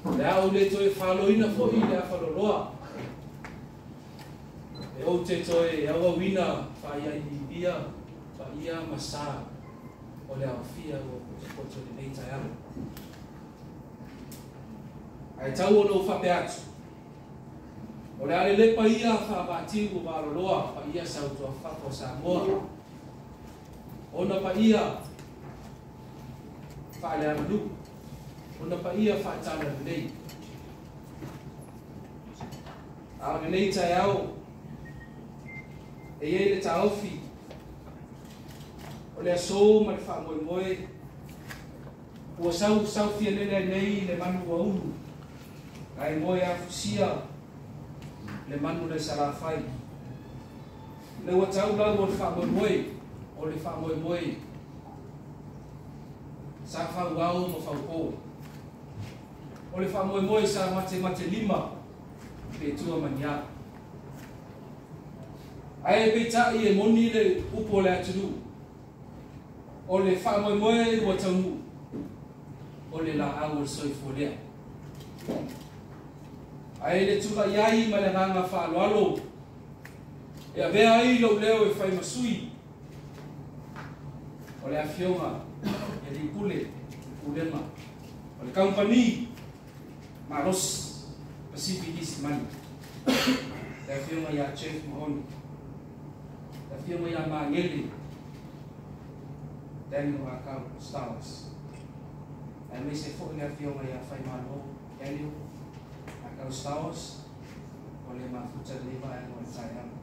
Le a ou le toe faloina fo'i le afaloloa e ou te toe auauina faaiaivivia paia ma sa o le aofia ua potopoto i lenei taeao. Ae tau ona ou faapea atu, o le a lelepa ia faavaatiu o vaaloloa paia sautuafafafa o Samoa, ona paia faaleaganuu, ona paia faatalalelei. A o lenei taeao e i ai le taofi o le aso ma le faamoemoe ua saufialele ai nei le manu ua ulu ae moe afusia le manu nai Salafai. Le ua tau lau o le faamoemoe, o le faamoemoe sa fauao ma faupo, o le faamoemoe sa matematelima pe tua mania. Ae peitai e moni le upu o le atunuu, o le faamoemoe ua taunuu, o le laau o le soifua lea. Ae le tulai ai ma le agaga faaaloalo e avea ai lou leo e fai ma sui o le afioga e alii pule pulega o le kamupani malosi Pacific East Money, le afioga ia Jeff Mahoni, le afioga ia Magele Daniel Akau Stowers, aemaise foi le afioga ia Faimalo Daniel Akau Stowers o le mafuta lenei vaega o le taeao.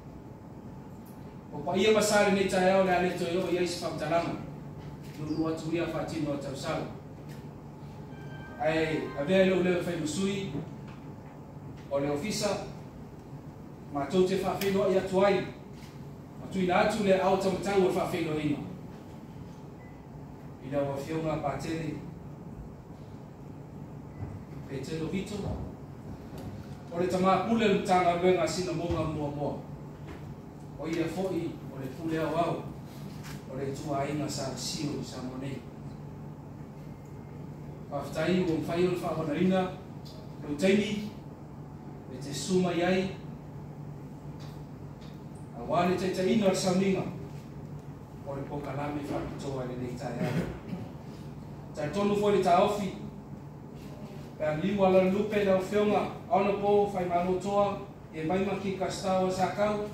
O paia ma sa lenei taeao le a le toe oo i ai se faamatalaga, nuunuu atu ia faatino a tausala. Ae avea i lou leo e fai ma sui o le ofisa, matou te faafeiloai atu ai, ma tuuina atu le aao taumatau o le faafeiloaiga i lau afioga Patele Petelo Vito, o le tama pule o le Matagaluega a Sinamoga Muamua, o ia foi o le pule aoao o le ituaiga sa sio i Samoa nei. Faafetai ua mafai ona faavanaina lou taimi e te susu mai ai aua le taitaiina o le sauniga o le polokalame faapitoa i lenei taeao. Talitonu foi le taofi pe a liu ala lupe lau afioga Honorable Faimalo Toa e mai ma ki Kastao Sakau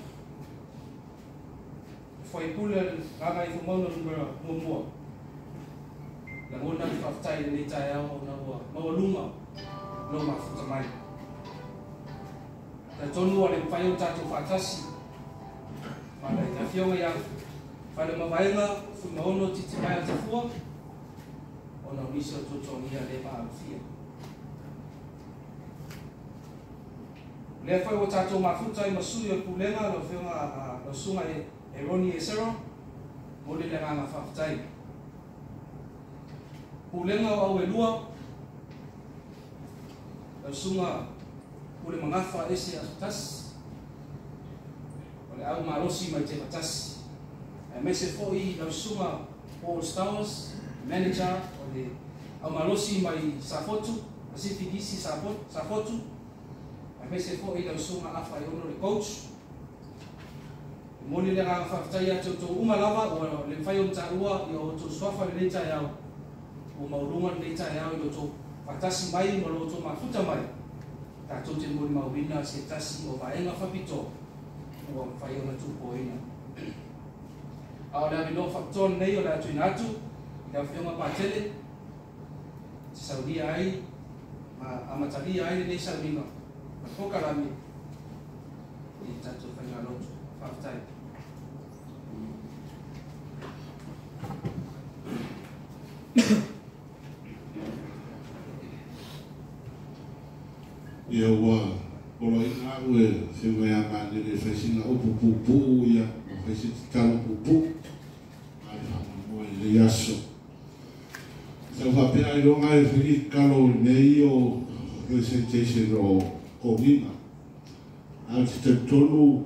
Fuaipule Gagaifomauga numera 1. Lagona le faafetai i lenei taeao ona ua maualuga lou mafuta mai. Talitonu ua le mafai ona tatou faatasi ma le afioga ia Faleomavaega Fuimaono Titimaea Tafua ona o nisi o tuatuagia le vaalofia. Lea foi ua tatou mafuta ai ma sui o le pulega lau afioga lau susuga e Roni Esero, momoli le agaga faafetai. Pulega o au e lua, lau susuga Pule Magafa Ese Asotasi, o le au malosi mai Tevatasi, aemaise foi lau susuga Paul Stowers, manager o le au malosi mai Safotu, Pacific East Safotu, aemaise foi lau susuga Afa Iono le coach. E momoli le agaga faafetai ia te outou uma lava ua le mafai ona taua ia outou suafa lenei taeao, ua maualuga lenei taeao i lo outou faatasi mai ma lo outou mafuta mai, tatou te molimauina se tasi o vaega faapitoa ua mafai ona tupoina. A o le avanoa faapitoa lenei o le a tuuina atu i le afioga Patele te saunia ai ma amatalia ai lenei sauniga ma le polokalame i le tatou faigalotu. Faafetai. Ia ua poloaiga au e afioga ia Magele e fai sina upu puupuu ia ma fai se tatalo puupuu a le faamoemoe i lenei aso. Sa ou faapea ailoga e fai ni tatalo i mea ia o recitation o koniga. Ae ou te talitonu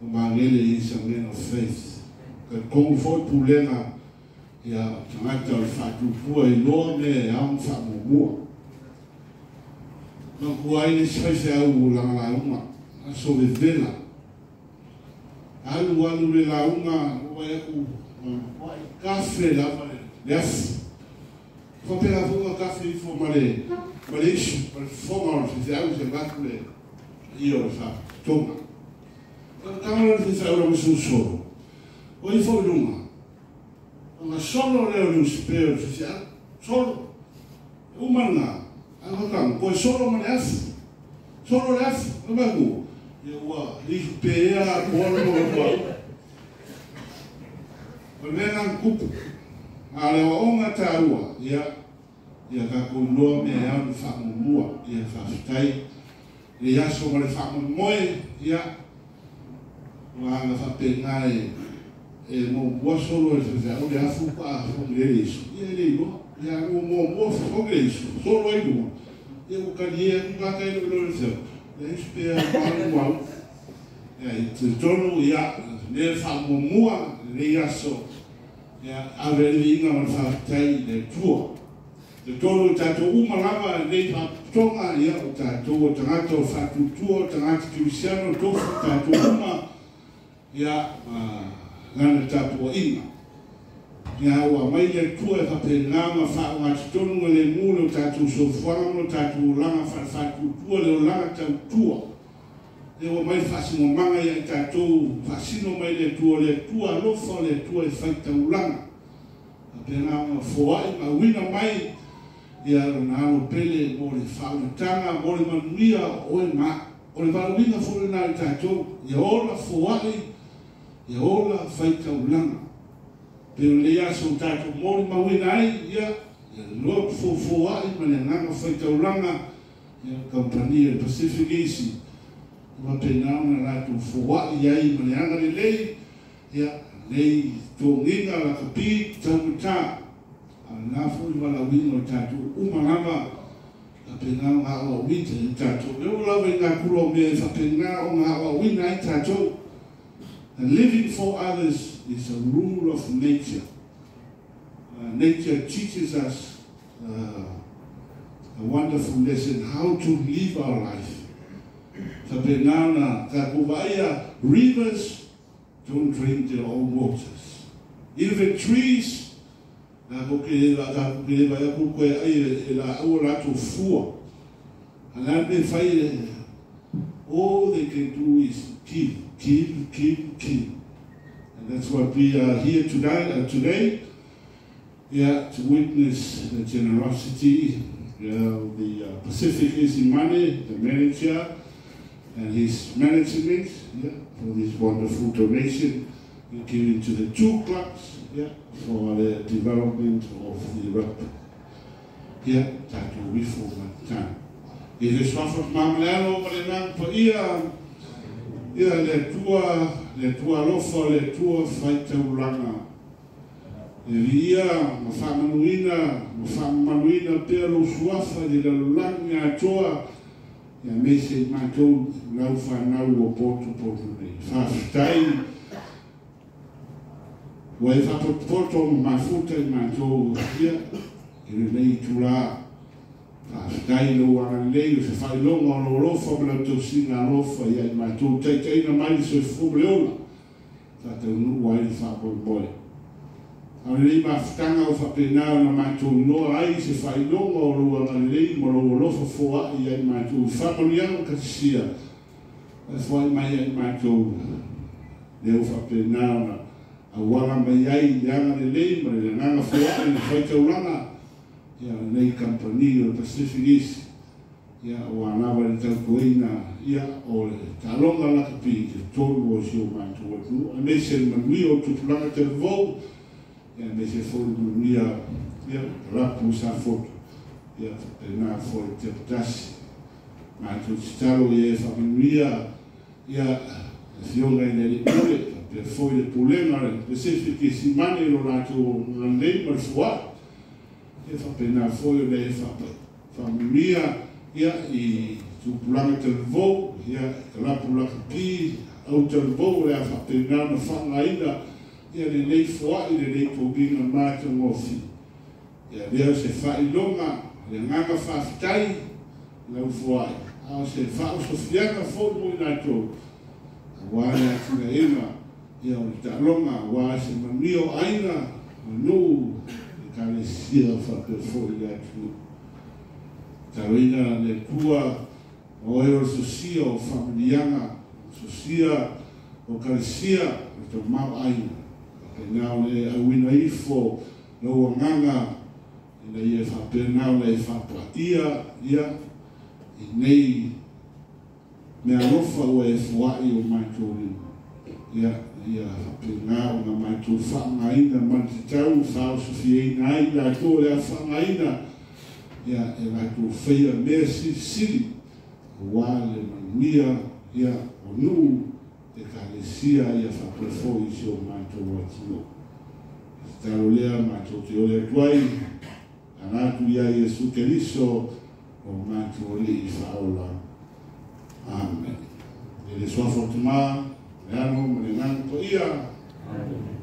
o Magele is a man of faith. Talitonu foi pulega ia tagata o le faatuatua iloa mea e ao ona faamuamua. Ma kua ai le faifeau lagalauma aso vevela. Alu alu le lauga ua aku wa kafe lava le afu. Faapea foga kafe ifo ma le isu ma le fofoga o le faifeau se avatu le ia o le faatoga. Taga le faifeau la masusolo. O ifo i luga. Ona solo lea o le usipea o le faifeau. Solo. Uma lena. Ae koe solo ma le afu. Solo le afu. O maku. Ia ua isu pea koa le mo ua. O le mea ngā kupu. A le waonga tāua. Ia. Ia kākou loa mea au ni whaamumua. Ia whawhitai. Le aso ma le whaamumoe. Ia. Ua anga whapenga e mo mua solo e whawhiau le afu pa a whongi le isu. Ia le iloa. Ia ua mua mua whongi le isu. Solo ai lua. Ia ua kani e aku kaka i lo le whio. Le isu pea malu au. Ia i te tonu ia le whaamumua le aso. Ia ave le inga ma le whawhitai le tua. Te tonu i tātou uma lava nei whaputonga ia o tātou o tangata o whatutua o tangata kirisiano tofu tātou uma ia ngana tāpua inga. Ia ua mai le tua e whapenga ma wha o tonu le mu le o tātou sofuanga mo tātou langa whatutua le o langa tautua. Le ua mai whasingo manga ia i tātou whasino mai le tua alofa le tua e whaitaulanga. Whapenga ma foai ma wina mai ia lona alo pele mo le whaunatanga, mo le manuia o e ma. O le valuinga fo le nā i tātou, ia ola foai, ia ola whaitaulanga. Pe o le aso tātou mo le mauina ai, ia loa foai ma le nganga whaitaulanga, ia kampania le Pacific Easy. Wa pena ona lātou foai ai ma le anga le lei, ia lei tōnginga la kapi taumata. Nā fo i wala winga o tātou uma lava a pena o ngā oa wita i tātou. E o lava i ngā kula o mea e whapena o ngā oa wina i tātou. And living for others is a rule of nature. Nature teaches us a wonderful lesson how to live our life. Whapena na tākou vaia, rivers don't drink their own waters. Even trees, nā koke e vai aku koe ai e la aua rātou fua. Ana me whai, all they can do is give, give, give, give. And that's what we are here today, yeah, to witness the generosity of the Pacific Easy Money, the manager, and his management, yeah, for this wonderful donation given to the two clubs, yeah, for the development of the rugby. Yeah, tātou wifo ma tāna. I le swafa mamalalo ma le nang pa ia, ia le tua alofa, le tua whaitaulanga. E via, ma whaamanuina pea lo suafa i le lalolagi atoa, ia mese i mātou lau whanau o poto poto nei. Whawhitai, ua e whapotopoto ma mafuta i mātou ia, i le nei tūrā. Whawhitai lo agalelei o se whailonga o lo alofa ma lau tausiga alofa ia i mātou taitaina mai le soifua ma le ola. Tātou nuu ai le whaamoemoe. A le nei mafutaga o whapena o na mātou noa ai se whailonga o lo agalelei ma lo alofa foai ia i mātou whaamanuiaga katisia. E foai mai ia i mātou le o whapena o na awala mai ai le agalelei ma le agaga foai le whaitaulanga ia nei kampani o le Pacific East ia o anawa le tautuaina ia o le taloga lakapi i te tolu o si o mātou atunuu a mese le manuia o tupulaga talavou ia mese foi le manuia ia rapu sa fotu ia faapena foi te patasi mātou tatalo ia e faamanuia ia fioga i le alii pule faapea foi le pulega le Pacific East Money lo latou agalelei ma le foai ia faapena foi o le faamanuia ia i tupulaga talavou ia lapu lakapi au talavou o le a faapena ona faaaogaina ia lenei foai lenei togiga matagofie. Ia lea o se faailoga le agaga faafetai lau foai a o se faaosofiaga foi mo i latou auā le atinaʻega ia o le taaloga auā se manuia o aiga o nuu ekalesia faapea foʻi le atunuu taloina le Atua o oe o le sosia o faamanuiaga sosia o kalesia o le tamaoaiga faapena ona e auina ifo lou agaga ina ia faapena ona e faapaia ia i nei mea alofa ua e foaʻi o matou lima ia ia faapena ona matou faaaogaina ma le tatau faaosofiaina ai latou o le a faaaogaina ia e latou faia mea silisili auā le manuia ia o nuu ekalesia ia faapea foʻi si o matou atunuu tatalo lea matou te ole atu ai aga atu ia Iesu Keriso o matou alii faaola. Amen. E le suafa o Tamā, le Alo ma le Agaga Paia. Amen.